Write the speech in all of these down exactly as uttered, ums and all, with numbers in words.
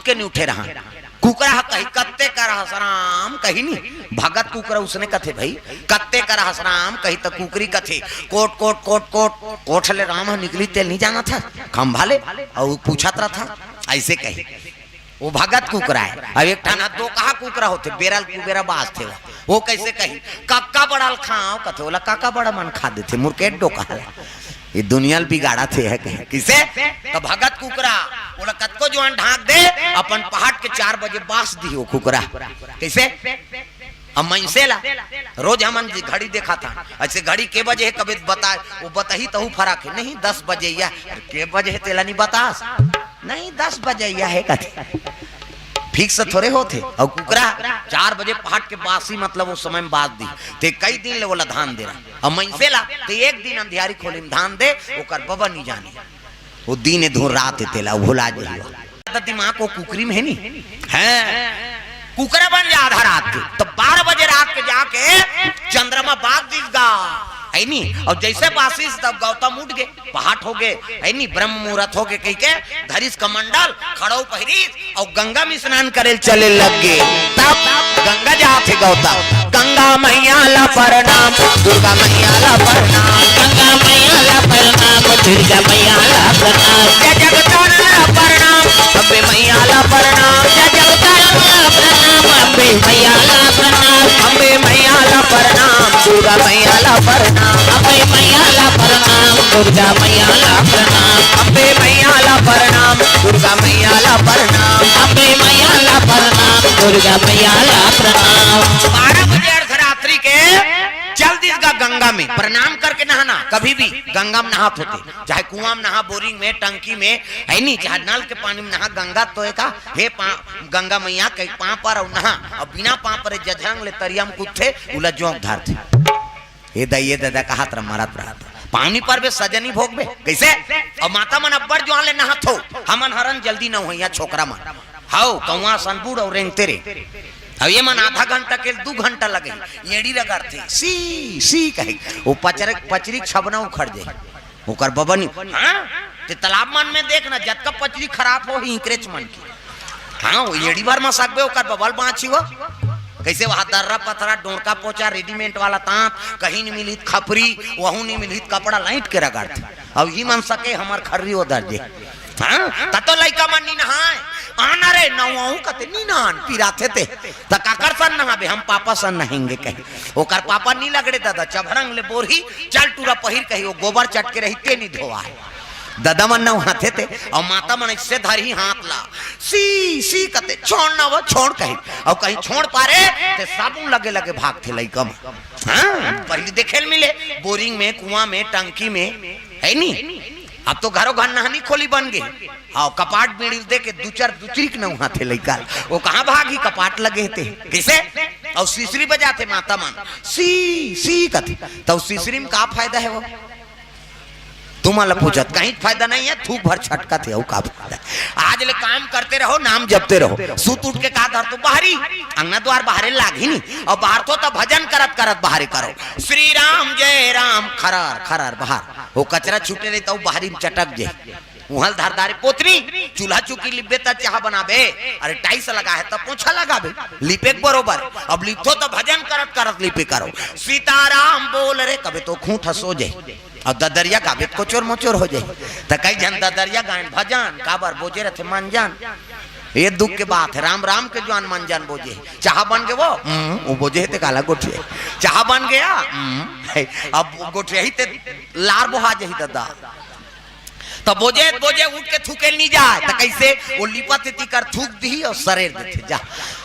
के नइ उठे रहा। कुकरा ह कही, "कत्ते कर हस राम?" कही नी, भगत कुकरा उसने कथे भई, "कत्ते कर हस राम?" कही त कुकरी कथे, "कोट, कोट, कोट, कोट।" कोठ ले राम ह निकली तेल नइ जानत ह, खंभा ले, अउ पूछत रहिथे, अइसे कही। वो भगत कुकरा हे। अब एक ठन ह दोकहा कुकरा होथे, बेरा ल कुबेरा बाजथे वो। वो कइसे कही, "कक्का बड़ा ल खांव," कथे, "ओला कक्का बड़ा मन खा देथे, मुरकेट डोकहा ला।" ये दुनिया ल बिगाड़त हे, कही। कइसे? त भगत कुकरा, ओला कतको जुवान ढांक दे, अपन पहाट के चार बजे बास दिही वो कुकरा। कइसे? अब मइनसे ला, रोज हमन जी घड़ी देखथन, अइसे घड़ी के बजे हे, कबे बता, वो बताही तहू फरक हे, "नहीं, दस बजे या।" अरे, के बजे हे तेला नइ बतास? "नहीं, दस बजे या हे," कथे। फिक्स थोरे होथे। अउ कुकरा चार बजे पहाट के बासी, मतलब वो समय म बास दिही, ते कई दिन ले ओला धान दे रहा। अब मइनसे ला, ते एक दिन अंधियारी खोली म धान दे, ओकर बबा नइ जाने। वो दिन ए धुन रात ए तेला, वो भुला जाही। त दिमाग वो कुकरी म हे नी। हैं। कुकरा बन जा आधा रात के। त बारह बजे रात के जाके चंद्रमा बास दिस गा। हे नी? अउ जइसे बासिस तब गौतम उठ गे, पहाट हो गे, हे नी? ब्रह्म मुहूर्त हो गे कहिके धरिस कमंडल, खड़ऊ पहिरिस, अउ गंगा म स्नान करे ल चले लग गे। तब गंगा जात हे गौतम, "गंगा मैया ला प्रणाम, दुर्गा मैया ला प्रणाम, गंगा मैया ला प्रणाम, दुर्गा मैया ला प्रणाम, जय जगदम्बा ला प्रणाम, अम्बे मैया ला प्रणाम, जय जगदम्बा ला प्रणाम, अम्बे मैया ला प्रणाम, अम्बे मैया ला प्रणाम, दुर्गा मैया ला प्रणाम, अम्बे मैया ला प्रणाम, दुर्गा मैया ला प्रणाम, अम्बे मैया ला प्रणाम, दुर्गा मैया ला प्रणाम, अम्बे मैया ला प्रणाम, दुर्गा मैया ला प्रणाम।" बारह बजे अर्धरात्रि के चल दिस गा गंगा में। प्रणाम करके नहाना, कभी भी गंगा में नहात होते, चाहे कुआं में नहा, बोरिंग में, टंकी में, हे नी, चाहे नल के पानी में नहा, गंगा तो एक हे पा-, गंगा मैया के पांव पर अउ नहा, अउ बिना पांव परे जझरंग ले तरिया म कूदथे, उला जोंक धरथे। ए दाई, ए ददा, कहत रह, मरत रह। पानी परबे, सजनी भोगबे। कइसे? अउ माता मन अब्बड़ जुवान ले नहात हो, हमन हरन जल्दी नहवइया छोकरा मन। हव, कौआ असन बूड़ अउ रेंगते रे। अउ ये मन आधा घंटा के दू घंटा लगे, एड़ी रगड़थे, "सी, सी" कहे। वो पचरे, पचरी के छबना उखड़ जाही। ओकर बबा नी, हाँ? ते तालाब मन में देख ना, जतका पचरी खराब होही, इकरेच मन के। हाँ, वो एड़ी भर म सकबे, ओकर बबा ल बांचही वो। कइसे वहाँ दर्रा पथरा, डोंड़का पोंचा, रेडीमेड वाला तांत, कहीं नइ मिलही त खपरी, वहू नइ मिलही त कपड़ा, लाइट के रगड़थे। अउ इही मन सके हमर खर्री ओदर जे। हाँ, त तो लइका मन नी नहाय। आना रे, नहवाहूं कथे, "नी नहान, पिराथे ते।" त काकर सन नहाबे, "हम पापा सन नहाएंगे," कहे। ओकर पापा नी लगड़े ददा, चभरंग ले बोरही, चल टूरा पहिर कही, वो गोबर चटके रही, ते नी धोवाय। ददा मन नहवाथे ते, अउ माता मन अइसे धरही हाथ ला, "सी, सी" कथे, "छोड़ ना वो, छोड़" कही। अउ कहीं छोड़ पारे, ते साबुन लगे लगे भागथे लइका मन। हाँ, पहिली देखे ल मिले, बोरिंग में, कुआं में, टंकी में, हे नी? अब तो घरो घर नहनी खोली बन गे। हाँ, कपाट बीड़ी दे के दू चार दुचरी के नहवाथे लइका। वो कहाँ भागही, कपाट लगे हे ते। कइसे? अउ सिसरी बजाथे माता मन, "सी, सी" कथे। त सिसरी म का फायदा हे वो? तुमन ल पूछत, कहीं फायदा नइ हे, थूक भर छटकत हे, अउ का फायदा? आज ले काम करते रहो, नाम जपते रहो। सुत उठ के का धरथो? बाहरी, अंगना दुवार बाहरे लागही नी। अउ बाहरथो त भजन करत करत बाहरे करो, "श्री राम जय राम" खरर खरर बाहर। वो कचरा छूटे रही त वो बाहरी म चटक जाही। उहाँ ल धर डारे पोतनी, चूल्हा चुकी लिपबे त चाहा बनाबे, अरे टाइल्स लगा हे त पोछा लगाबे, लिपे के बरोबर। अब लिपथो त भजन करत करत लिपे करो, "सीताराम बोल रे" कबे तो खूंट ह सो जाही। अउ ददरिया गाबे त कोचोर मोचोर हो जाही। त कई झन ददरिया गायन भजन, काबर बोजे रथे मंजन। ये दुख के बात हे, राम राम के जुवान मंजन बोजे। चाहा बन गे वो, हम्म, वो बोजे हे ते काला गोठिया। चाहा बन गया, हम्म, अब गोठियाही ते लार बोहा जाही ददा। त बोजे, बोजे उठ के थूके ल नी जाय, त कइसे? वो लिपत हे तिकर थूक दिही अउ सरेर देथे, जा।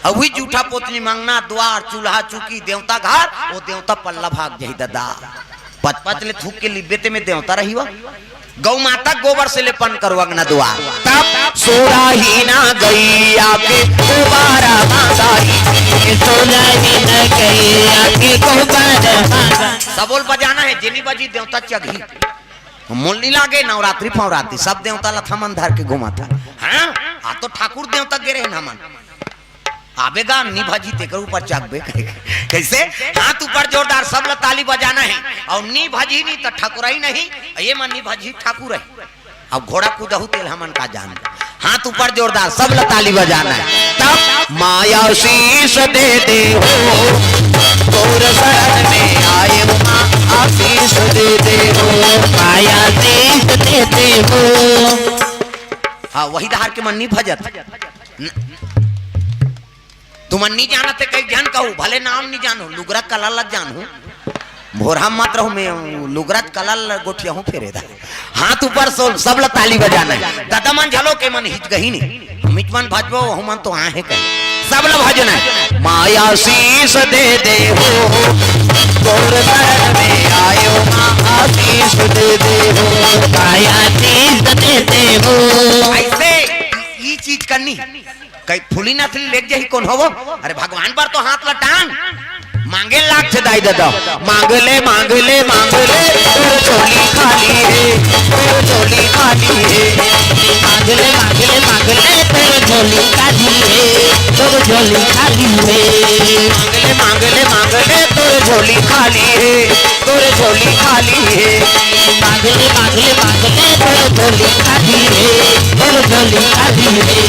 अउ उही जूठा पोतनी म अंगना दुवार, चूल्हा चुकी, देवता घर, वो देवता पल्ला भाग जाही ददा। पच पच ले थूक के लिपबे ते में देवता रही वा। गौ माता गोबर से लेपन करो अंगना दुवार। तब सोराही ना गैया के दोबारा मांगाई। सोराही ना गैया के दोबारा मांगाई। सबो ल बजाना हे, जे नी बजही देवता चघही। मोल नी लागे, नवरात्रि फवरात्रि, सब देवता ल हमन धर के घुमाथन। हाँ, आ तो ठाकुर देवता गे रहेन हमन। आबे गा, नी भजही तेकर ऊपर चघबे कहे। कइसे? हाथ ऊपर जोरदार, सब ल ताली बजाना हे। अउ नी भजही नी त ठाकुरही नहीं, ये मन नी भजही ठाकुरही। अब घोड़ा कूदहू तेल हमन का जान। हाथ ऊपर जोरदार, सब ला ताली बजाना है। तब माँ आशीष दे दे हो, तोर शरण में आए हो माँ, आशीष दे दे हो। माँ आशीष दे दे हो। हाँ, वही धार के मन नहीं भजत। न-, तुमन नहीं जानत हे, कई झन कहू, भले नाम नहीं जानू, लुगरा कला ला जानू। भोरहा मत रहू, मैं लुगरा कला ला गोठिया हूँ फेरे दा। हाथ ऊपर सो, सब ला ताली बजाना है। दादा मन झलो के मन हिचकही नहीं। मिच मन भजबो, वहू मन तो आहे कहीं। सब ला भजना है। माँ आशीष दे दे हो, तोर शरण में आयो माँ, आशीष दे दे हो। माँ आशीष दे दे हो। ऐसे ई चीज करनी। कई फूली नथली लेग जाही कोन हो वो? अरे भगवान बर तो हाथ ला टांग। मांगे लाग थे दाई ददा। मांग ले, मांग ले, मांग ले, तोर झोली खाली है, तोर झोली खाली है। मांग ले, मांग ले, मांग ले, तोर झोली खाली है, तोर झोली खाली है। मांग ले, मांग ले, मांग ले, तोर झोली खाली है, तोर झोली खाली है। मांग ले, मांग ले, मांग ले, तोर झोली खाली है, तोर झोली खाली है।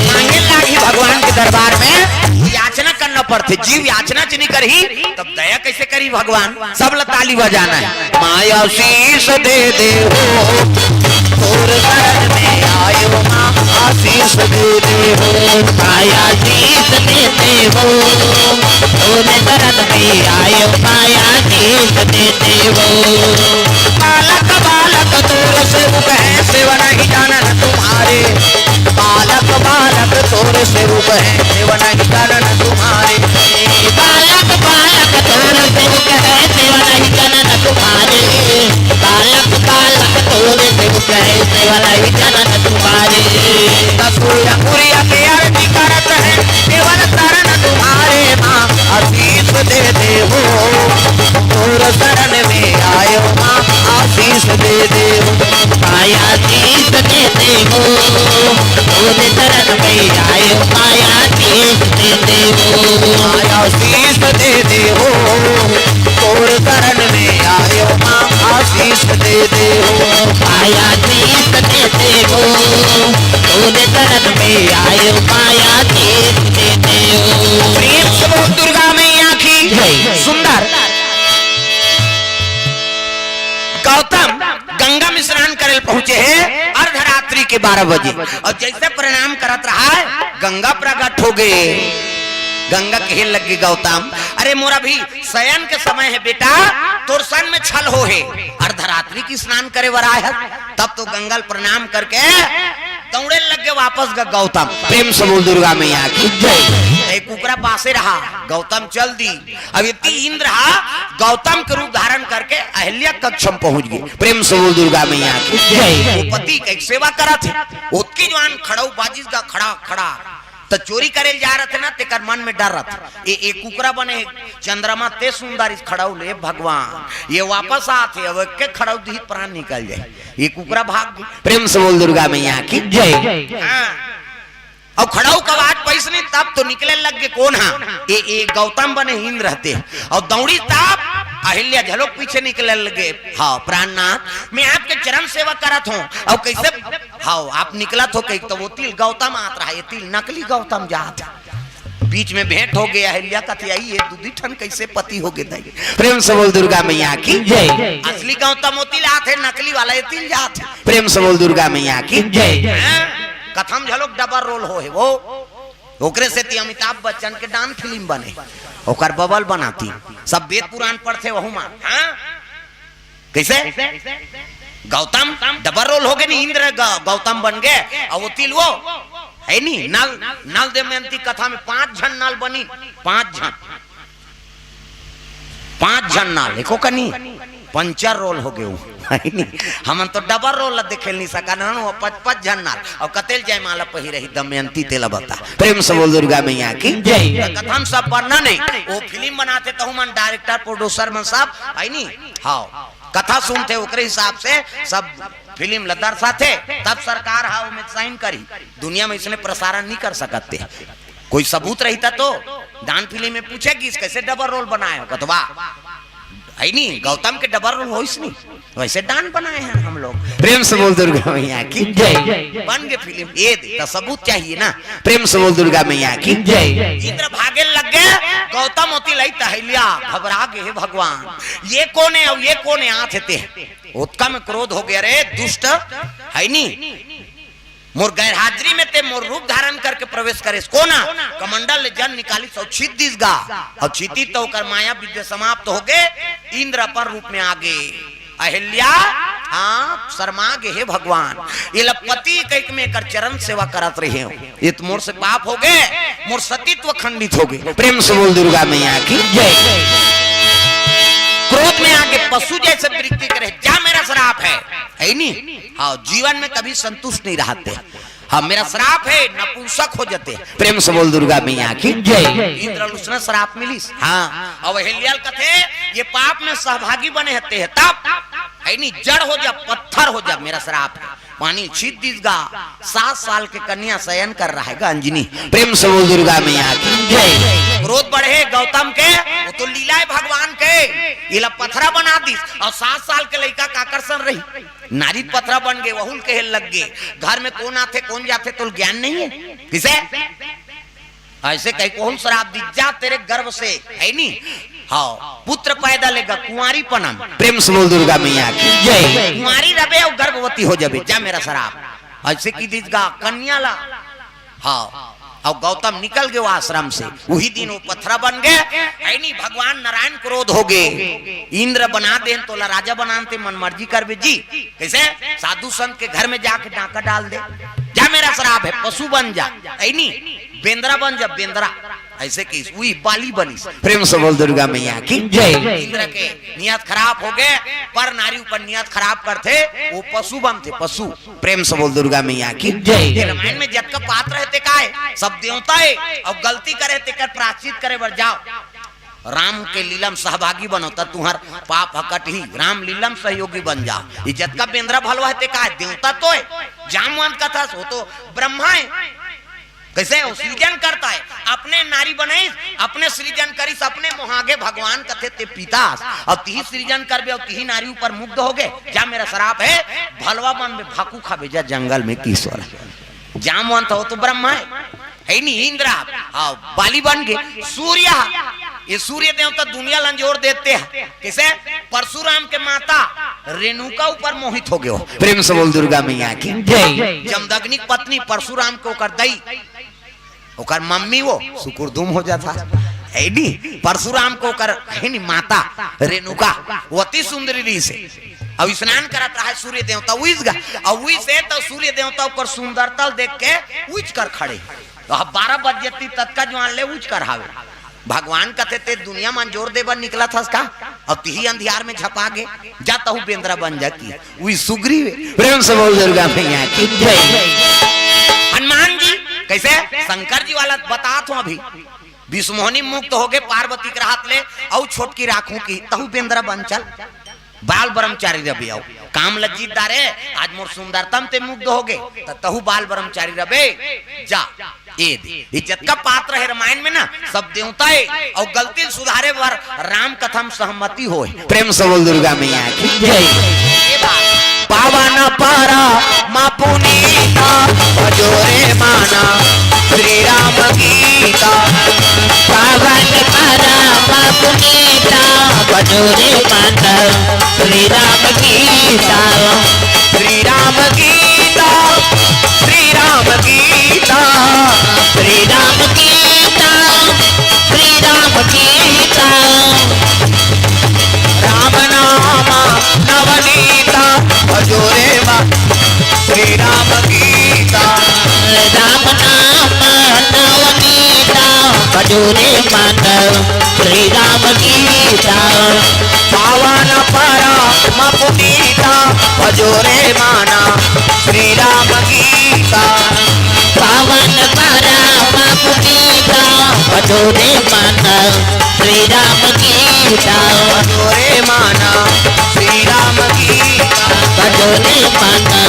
मांगे लागी भगवान के दरबार में याचना करना पड़थे। जीव याचना च नहीं करही, तब दया कैसे करी भगवान? सब ला ताली बजाना है। माँ आशीष दे दे हो, तोर शरण में आयो माँ, आशीष दे दे हो। माँ आशीष दे दे हो, तोर शरण में आयो माँ, आशीष दे दे हो। बालक बालक तोर सेवक है, सेवा नहीं जानन तुम्हारे। बालक बालक तोर सेवक है, सेवा नहीं जानन तुम्हारे। बालक बालक तोर सेवक है, सेवा नहीं जानन तुम्हारे। बालक बालक तोर सेवक है, सेवा नहीं जानन तुम्हारे। दसुया पुरिया के आरती करत है, केवल शरण तुम्हारे माँ, आशीष दे दे हो। तोर शरण में आयो माँ, आशीष दे दे हो। माँ आशीष दे दे हो। तोर शरण में आयो माँ, आशीष दे दे हो। माँ आशीष दे दे हो। तोर शरण में आयो माँ, आशीष दे दे हो। माँ आशीष दे दे हो। तोर शरण में आयो माँ, आशीष दे दे हो। प्रेम से बोल दुर्गा मैया की जय। सुंदर। गौतम गंगा में स्नान करे पहुंचे हैं अर्धरात्रि के बारह बजे, और जैसे प्रणाम करत रहा है, गंगा प्रकट हो गए। गंगा कहे लग गए, गौतम, अरे मोर अभी शयन के समय है बेटा, तोर सन में छल हो है, अर्धरात्रि की स्नान करे बर आए है। तब तो गंगा ल प्रणाम करके दौड़े लग गए वापस ग-, गौतम। प्रेम से बोल दुर्गा मैया की जय। एक कुकरा पासे रहा, गौतम चल दी। अब इतनी इंद्र हा गौतम के रूप धारण करके अहिल्या कक्ष में पहुंच गए। प्रेम से बोल दुर्गा मैया की जय। वो पति के सेवा करत है, ओतकी जवान खड़ाऊ बाजिस गा खड़ा खड़ा, त चोरी करे जा रहे थे ना, तेकर मन में डर रहा था। ए, ए कुकरा बने चंद्रमा ते सुंदर इस खड़ाऊ ले भगवान, ये वापस आते, अब एक के खड़ाऊ दी प्राण निकल जाए, ये कुकरा भाग गई। प्रेम से बोल दुर्गा मैया की जय। हाँ। और खड़ाऊ का बात पैस नहीं, तब तो निकले लग गए। कौन हा? ए, ए गौतम बने इंद्र रहते। और दौड़ी तब अहिल्या झलोक पीछे निकले लगे। हाँ प्राणनाथ, मैं आपके चरण सेवा करत हूँ। और कैसे? हाँ, आप निकलत हो कहीं तो वो तिल गौतम आत रहा, ये तिल नकली गौतम जात। बीच में भेंट हो गया, अहिल्या कथी आई, ये दूधी ठन कैसे पति हो गए दाई। प्रेम से बोल दुर्गा मैया की जय। असली गौतम वो तिल आत है, नकली वाला ये तिल जात है। प्रेम से बोल दुर्गा मैया की जय। हैं? कथम झलोक डबल रोल हो है वो। ओकरे सेती अमिताभ बच्चन के डान फिल्म बने, ओकर बबल बनाती। सब वेद पुराण पढ़थे वहू मा। हाँ? कैसे? गौतम डबल रोल हो गए नी, इंद्र ग-, गौतम बन गए, और वो तिल वो है नी, नल, नल दमयंती कथा में पांच झन नल बनी, पांच झन, पांच झन नल, एको कनी पंचर रोल हो गए वो, है नी? हमन तो डबल रोल ला देखे नहीं सका ना, वो पच, पच झन नल, और कतेल जयमाला पहिरे ही दमयंती तेला बता। प्रेम से बोल दुर्गा मैया की जय। कथा में सब पढ़ना नहीं, वो फिल्म बनाते तो हमन डायरेक्टर प्रोड्यूसर मन सब, है नी? हाँ, कथा सुनते ओकरे हिसाब से सब फिल्म ला दर्शाते, तब सरकार हा ओमे साइन करी। दुनिया में इसने प्रसारण नहीं कर सकते। कोई सबूत रहता तो डान फिल्म में पूछे कि इस कैसे डबल रोल बनाए हो, कतवा है नी, गौतम के डबल रोल होइस नी, वैसे डॉन बनाए हैं हम लोग। प्रेम से बोल दुर्गा मैया की जय। बन के फिल्म ये दे तो सबूत चाहिए ना। प्रेम से बोल दुर्गा मैया की जय। इंद्र भागे लग गए, गौतम होती लई तहलिया घबरा गए, हे भगवान, ये कौन है और ये कौन है, आथे ते। ओतका में क्रोध हो गया, रे दुष्ट, है नी, मोर गैर हाजिरी में ते मोर रूप धारण करके प्रवेश करेस। कोना? कमंडल ले जल निकालिस अउ छीत दिस गा। अउ छीती तो ओकर माया विद्या समाप्त हो गे, इंद्र अपन रूप में आ गे। अहिल्या, हाँ, शर्मा गे, हे भगवान, ये ला पति कहिके मैं एकर चरण सेवा करत रहे हूँ, ये तो मोर से पाप हो गे, मोर सतीत्व खंडित हो गे। प्रेम से बोल दुर्गा मैया की जय। क्रोध में आके पशु जैसे वृत्ति करे, जा मेरा श्राप है, है नी? हाँ, जीवन में कभी संतुष्ट नहीं रहते। हाँ, मेरा श्राप है, नपुंसक हो जाते। प्रेम से बोल दुर्गा मैया की जय। इंद्र ल उसने श्राप मिलिस। हाँ, अब अहिल्या ल कथे, ये पाप में सहभागी बने हते है, तब, है नी, जड़ हो जा, पत्थर हो जा, मेरा श्राप है। पानी छीत दिस गा, सात साल के कन्या शयन कर रहा है गा, अंजनी। प्रेम से बोल दुर्गा मैया की जय। क्रोध बढ़े गौतम के, वो तो लीला है भगवान के, ये ला पथरा बना दिस, और सात साल के लड़का का आकर्षण रही, नारी पथरा बन गए, वहुल कहे लग गए, घर में कौन आथे, कौन जाथे, तो ज्ञान नहीं है किसे? ऐसे कही, कौन श्राप दी, जा तेरे गर्भ से, है नी? हाँ, पुत्र पैदा लेगा, कुंवारी पनम। प्रेम से बोल दुर्गा मैया की जय। कुंवारी रबे और गर्भवती हो जाबे, जा मेरा श्राप। ऐसे की दिस गा कन्या ला। हाँ, और गौतम निकल गए वो आश्रम से, वही दिन वो पथरा बन गए, है नी? भगवान नारायण क्रोध हो गए, इंद्र बना देन तोला राजा बनान ते मन मर्जी करबे जी, कैसे? साधु संत के घर में जाके डाका डाल दे, जा मेरा श्राप है, पशु बन जा, है नी? बेंदरा बन जा, बेंदरा। ऐसे कि उही बाली बनिस। प्रेम से बोल दुर्गा मैया की जय। इंद्र के नियत खराब हो गए, पर नारी ऊपर नियत खराब करथे, वो पशु बनथे, पशु। प्रेम से बोल दुर्गा मैया की जय। ये रामायण में जतका पात्र है ते का है, सब देवता है, और गलती करे ते कर प्रायश्चित करे बर जाओ। राम के लीला में सहभागी बनो त तुहर पाप ह कटही, राम लीला में सहयोगी बन जाओ। ये जतका बेंदरा भलवा है ते का है, देवता तो है, जामवंत कथा हो तो ब्रह्मा है। कैसे? वो सृजन करता है, अपने नारी बनइस, अपने सृजन करिस, अपने मोहागे भगवान कथे ते पीतास, और तिही सृजन करबे और तिही नारी ऊपर मुग्ध हो गए, जा मेरा श्राप है, भलवा बनबे, भाकू खाबे, जा जंगल में कीश्वर। जामवंत हो तो ब्रह्मा है, है नी? इंद्र। हाँ, बाली बन गए। सूर्य, ये सूर्य देवता दुनिया लंजोर देते हैं। किसे? परशुराम के माता रेणुका ऊपर मोहित हो गयो। प्रेम से बोल दुर्गा मैया की जय। जमदग्नि की पत्नी परशुराम के ओकर दई, ओकर मम्मी वो सुकुरदुम हो जाता है नी? परशुराम के ओकर है नी माता रेणुका, वो अति सुंदरी रहिसे। अब स्नान करत रहा है सूर्य देवता, उइस गा, और उइसे तो सूर्य देवता ओकर सुंदरता देख के उइच कर खड़े। तो अब बारह बज जती ततका ज्वान ले उइच कर हावे। भगवान कथे ते दुनिया मन जोर दे बर निकलत हस का? अब तिही अंधियार में झपा गे, जा तहु बेंदरा बन जा की। उही सुग्रीव। प्रेम से बोल दुर्गा मैया की जय। हनुमान जी कैसे? शंकर जी वाला बतात हूँ अभी। विश्वमोहिनी मुक्त हो गए पार्वती के हाथ ले, अउ छोटकी राखू की, तहु बेंदरा बन चल, बाल ब्रह्मचारी रबे। अउ काम लज्जित दारे, आज मोर सुंदरतम ते मुग्ध हो गए, त तहु बाल ब्रह्मचारी रबे, जा। ए दे, ये जतका पात्र है रामायण में ना, सब देवता है, और गलती सुधारे बर राम कथा में सहमति होए। प्रेम से बोल दुर्गा मैया की जय। पावन परम पुनीता, भजो रे माना श्री राम गीता। पावन परम पुनीता, भजो रे माना श्री राम गीता। श्री राम गीता, श्री राम गीता, श्री राम गीता, श्री राम गीता। राम नाम नवनीता, भजो रे मा श्री राम गीता। राम नाम नवनीता, भजो रे माता श्री राम गीता। पावन परम पुनीता, भजो रे माना श्री राम गीता। पावन परम पुनीता, भजो रे माता श्री राम गीता। भजो रे माना श्री राम गीता। भजो रे माता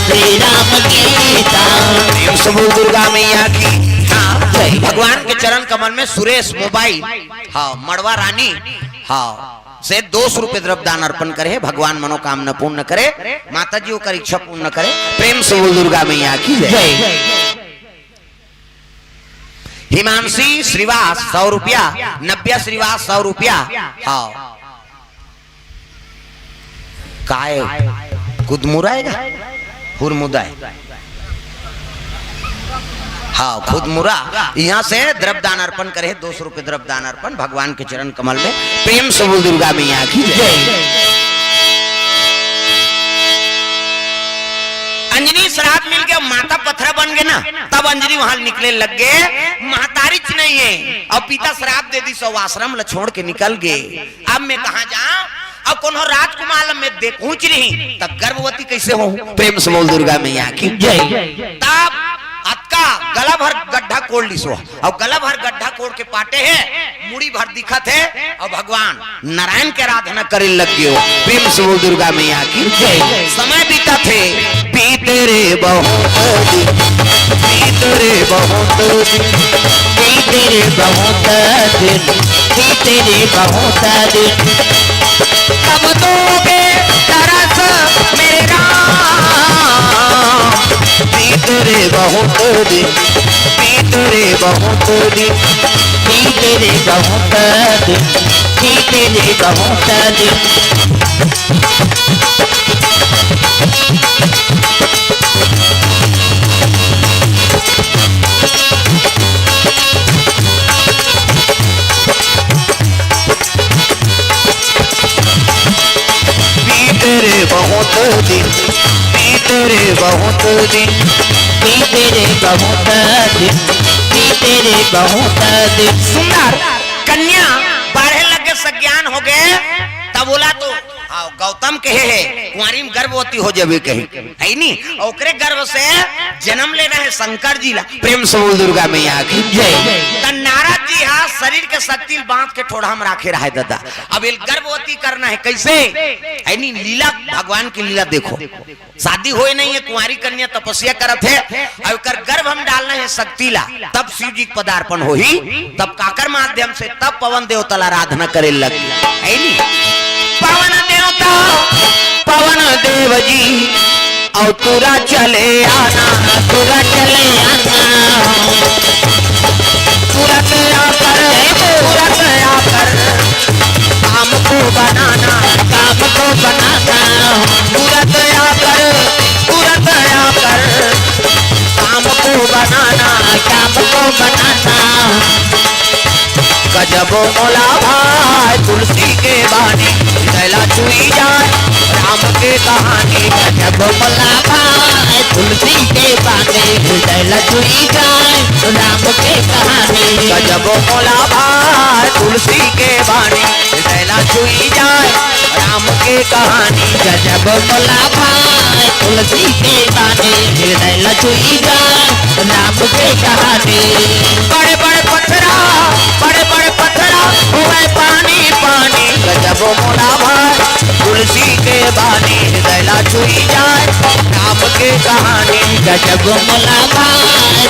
श्री राम गीता। प्रेम से बोल दुर्गा मैया की। हाँ, जय। भगवान के चरण कमल में सुरेश मोबाइल, हाँ, मड़वा रानी, हाँ, से दो सौ रुपये द्रव्य दान अर्पण करे, भगवान मनोकामना पूर्ण करे, माता जी ओकर इच्छा पूर्ण करे। प्रेम से बोल दुर्गा मैया की जय। जय। हिमांशी श्रीवास सौ रुपया, नव्या श्रीवास सौ रुपया। हाँ, काय कुदमुराएगा? हुरमुदाए। हाँ, खुदमुरा। यहाँ से द्रव्य दान अर्पण करे, दो सौ रुपये द्रव्य दान अर्पण भगवान के चरण कमल में। प्रेम से बोल दुर्गा मैया की जय। जय। अंजनी श्राप मिल के माता पथरा बन गे ना, तब अंजनी वहां निकले लग गे। महतारी च नहीं है, अब पिता श्राप दे दिस, आश्रम ल छोड़ के निकल गे। अब मैं कहाँ जाऊं? अब कोनो राजकुमार ल मैं देखूं च नहीं, तब गर्भवती कैसे हो? प्रेम से बोल दुर्गा मैया की जय। तब अतका गला भर गड्ढा कोड़ लिस वो, अउ गला भर गड्ढा कोड़ के पाटे हे, मुड़ी भर दिखत हे, अउ भगवान नारायण के आराधना करे लग गे हो। प्रेम से बोल दुर्गा मैया की जय। समय बीतत हे, बीते रे बहुत दिन, बीते रे बहुत दिन, बीते रे बहुत दिन, बीते रे बहुत दिन। कब दोगे दरस मेरे राम, बीते रे बहुत दिन, बीते रे बहुत दिन, बीते रे बहुत दिन, बीते रे बहुत दिन। बीते रे बहुत दिन, बीते रे बहुत दिन, बीते रे बहुत दिन, बीते रे बहुत दिन। सुंदर कन्या बाढ़े लगे, सज्ञान हो गए, तब बोला तो हाँ, गौतम कहे हे, कुंवारी में गर्भवती हो जाबे कही, है नी? ओकरे गर्भ से जन्म लेना है शंकर जी ला। प्रेम से बोल दुर्गा मैया की जय। त नारद जी हा शरीर के शक्ति ल बांध के ठोड़ा में राखे रहे दादा। अब इल गर्भवती करना है कैसे? है नी? लीला, भगवान की लीला देखो। शादी होए नहीं है, कुंवारी कन्या तपस्या करत हे, अउ एकर गर्भ में डालना है शक्ति ला, तब शिव जी के पदार्पण होही। तब काकर माध्यम से? तब पवन देवता ला आराधना करे लग गे, है नी? पवन देवता, पवन देव जी, अउ तुरा चले आना, तुरा चले आना। तुरत आकर, तुरत आकर, काम को बनाना, काम को बनाना। तुरत आकर, तुरत आकर, काम को बनाना, काम को बनाना। गजब मोला भाए तुलसी के बानी, हृदय ला छुई जाए राम के कहानी। गजब मोला भाए तुलसी के बानी, हृदय ला छुई जाए राम के कहानी। गजब मोला भाए तुलसी के बानी, हृदय ला छुई जाए राम के कहानी। गजब मोला भाए तुलसी के बानी, हृदय ला छुई जाए राम के कहानी। बड़े बड़े पथरा, बड़े बड़े पथरा होवे पानी पानी। गजब मोला भाए तुलसी के बानी, हृदय ला छुई जाए राम के कहानी। गजब मोला भाए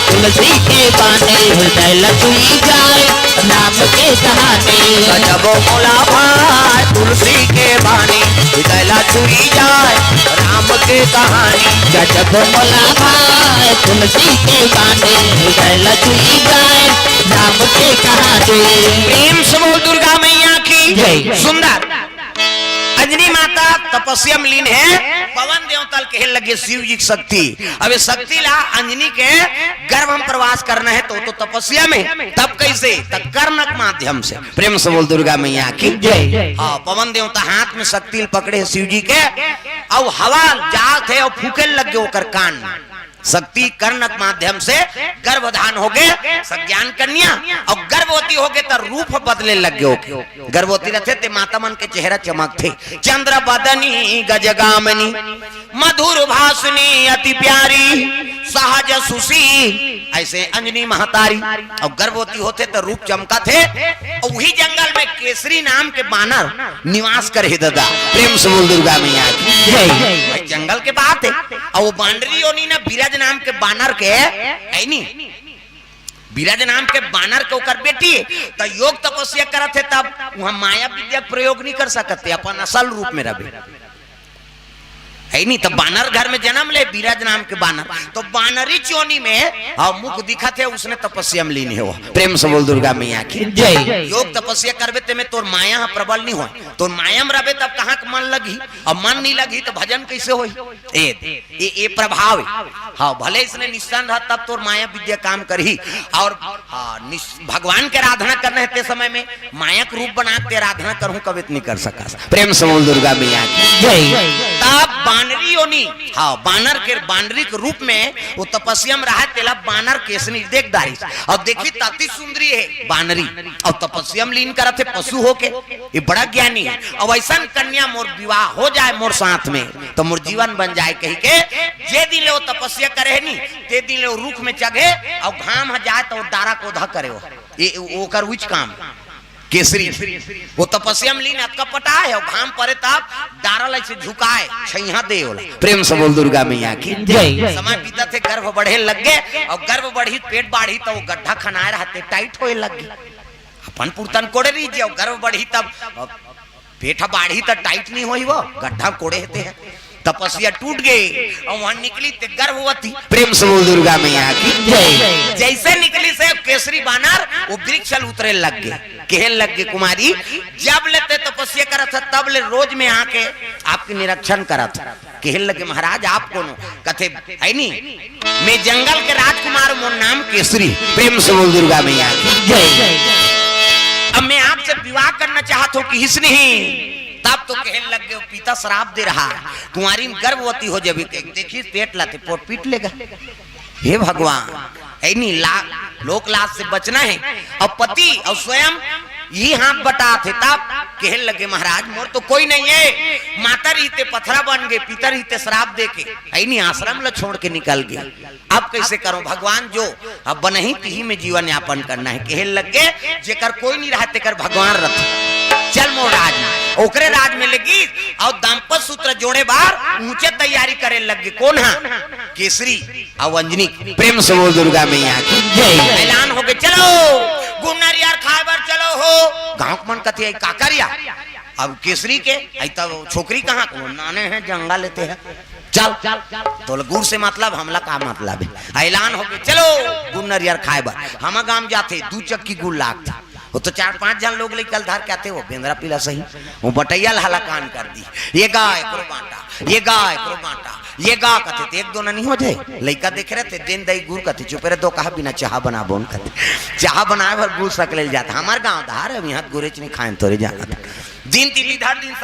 तुलसी के बानी, हृदय ला छुई जाए राम के कहानी। गजब मोला भाए तुलसी के बानी, हृदय ला छुई जाए राम के कहानी। गजब मोला भाए तुलसी के बानी, हृदय ला छुई जाए राम के कहानी। प्रेम से बोल दुर्गा मैया की जय। सुंदर अंजनी माता तपस्या में लीन हे, पवन देवता ल कहे लगे शिव जी के शक्ति। अब ये शक्ति ला अंजनी के गर्भ में प्रवास करना है तो, तो तपस्या में, तब कैसे? तब कर्णक माध्यम से। प्रेम से बोल दुर्गा मैया की जय। हाँ, पवन देवता हाथ में शक्ति ल पकड़े हे शिव जी के, अउ हवा जात हे अउ फूके लग गे ओकर कान। शक्ति कर्णक माध्यम से गर्भधान हो गे सज्ञान कन्या, अउ गर्भवती हो गे त रूप बदले लग गे ओके। गर्भवती रथे ते माता मन के चेहरा चमकथे। चंद्र बदनी गजगामिनी, मधुर भाषिणी अति प्यारी, सहज सुशील, ऐसे अंजनी महतारी। अउ गर्भवती होथे त रूप चमकथे। अउ उही जंगल में केसरी नाम के बानर निवास करे हे दादा। प्रेम से बोल दुर्गा मैया की जय। भाई जंगल के बात है। अउ वो बांडरी ओनी ना बिरज नाम के बानर के, है नी? बिरज नाम के बानर के ओकर बेटी हे, त योग तपस्या करत हे, तब वहां माया विद्या के प्रयोग नहीं कर सकत हे, अपन असल रूप में रहे। हे नहीं, त बानर घर में जन्म ले, बिरज नाम के बानर, तो बानरी चोनी में, हाँ, मुख दिखत हे, उसने तपस्या में लीन हे वो। प्रेम से बोल दुर्गा मैया की जय। योग तपस्या करबे ते में तोर माया ह प्रबल नहीं होय, तोर माया में रहे तब कहाँ के मन लगही, अब मन नहीं लगही तो भजन कैसे होही? ए, ए, ए प्रभाव हे। हाँ, भले इसने निस्संग रहा तब तोर माया विद्या काम करही। और हाँ, निस-, भगवान के आराधना करना हे ते समय में माया के रूप बना के आराधना करहूं, कभी तो नहीं कर सकस। प्रेम से बोल दुर्गा मैया की जय। तब बानरी योनी, हाँ, बानर के, बानरी के रूप में वो तपस्या में रहा, तेला बानर केसनी देख डारिस। अब देखी, त अति सुंदरी हे बानरी, अब तपस्या में लीन करत हे पशु होके, ये बड़ा ज्ञानी हे। अब ऐसन कन्या मोर विवाह हो जाए मोर साथ में, तो मोर जीवन बन जाए कही के, जे दिन ले वो तपस्या करे हे नी, ते दिन ले वो रुख में चघे, और घाम ह जाए तो वो डारा कोधा करे हो। ये ओकर उच काम। केसरी, वो तपस्या में लीन, अतका पटा हे, और घाम परे तब डारा ले से झुकाए, छैहा दे ओला। प्रेम से बोल दुर्गा मैया की जय। समय बीतत हे, गर्भ बढ़े लग गे, और गर्भ बढ़ी, पेट बाढ़ी, तो वो गड्ढा खनाए रहते, टाइट होए लग गे। अपन पुरतन कोड़े रही जे, और गर्भ बढ़ी तब पेट ह बाढ़ी त टाइट नहीं होही, वो गड्ढा कोड़े हे ते ह। तपस्या टूट गे, और वहां निकली ते गर्भवती। प्रेम से बोल दुर्गा मैया की जय। जैसे निकली से केसरी बानर वो वृक्ष ल उतरे लग गे, कहे लग गे, कुमारी, जब ले ते तपस्या करत ह, तब ले रोज में आके आपके निरीक्षण करत ह। कहे लगे, महाराज, आप कौन हो? कथे, हे नी, मैं जंगल के राजकुमार, मोर नाम केसरी। प्रेम से बोल दुर्गा मैया की जय। अब मैं आपसे विवाह करना चाहत हूँ, किहिस नहीं। तब तो कहे लग गे, पिता श्राप दे रहा, कुंवारी में गर्भवती हो जाबे, देखिस पेट ला ते पोट पीट लेगा। हे भगवान, हे नी, ला-, लोक लाज से बचना हे। अब पति और स्वयं ये हाथ बटात हे, तब कहे लगे, महाराज, मोर तो कोई नहीं हे, माता रही ते पथरा बन गे, पिता रही ते श्राप दे के, हे नी, आश्रम ला छोड़ के निकल गे। अब कैसे करूं भगवान, जो अब बनही तिही में जीवन यापन करना हे। कहे लग गे, जेकर कोई नहीं रहा, तेकर भगवान रथ। चल मोर राज में, ओकरे राज में ले गिस, और दाम्पत्य सूत्र जोड़े बर ऊंचे तैयारी करे लग गे। कौन हा? केसरी और अंजनी। प्रेम से बोल दुर्गा मैया की जय। ऐलान हो गे, चलो गुड़ नरियर खाए बर चलो हो। गांव के मन कथे, "आई का करिया?" अब केसरी के, "आई तो छोकरी कहाँ को, नाने हैं, जंगा लेते हैं, चल।" तो गुड़ से मतलब, हमला का मतलब हे? ऐलान हो गे, चलो गुड़ नरियर खाए बर। हम गांव जाथे, दू चक्की गुड़ लागथे। वो तो चार पांच झन लोग ले कल धर के आथे, वो बेंदरा पीला सही, वो बटैया ल हलाकान कर दी। ये गा एकरो बांटा, ये गा एकरो बांटा, ये गा कथे, ते एक दो नहीं हो जाए। लइका देखे रहते, दिन दई गुड़ कथे, चुपे रह दो, कहा बिना चाहा बना बोन कथे। चाहा बनाए बर गुड़ सकले जाता। हमार गांव धार हे, यहाँ गुरेच नहीं खाए, थोड़े जाना था। दिन तीन धर दिन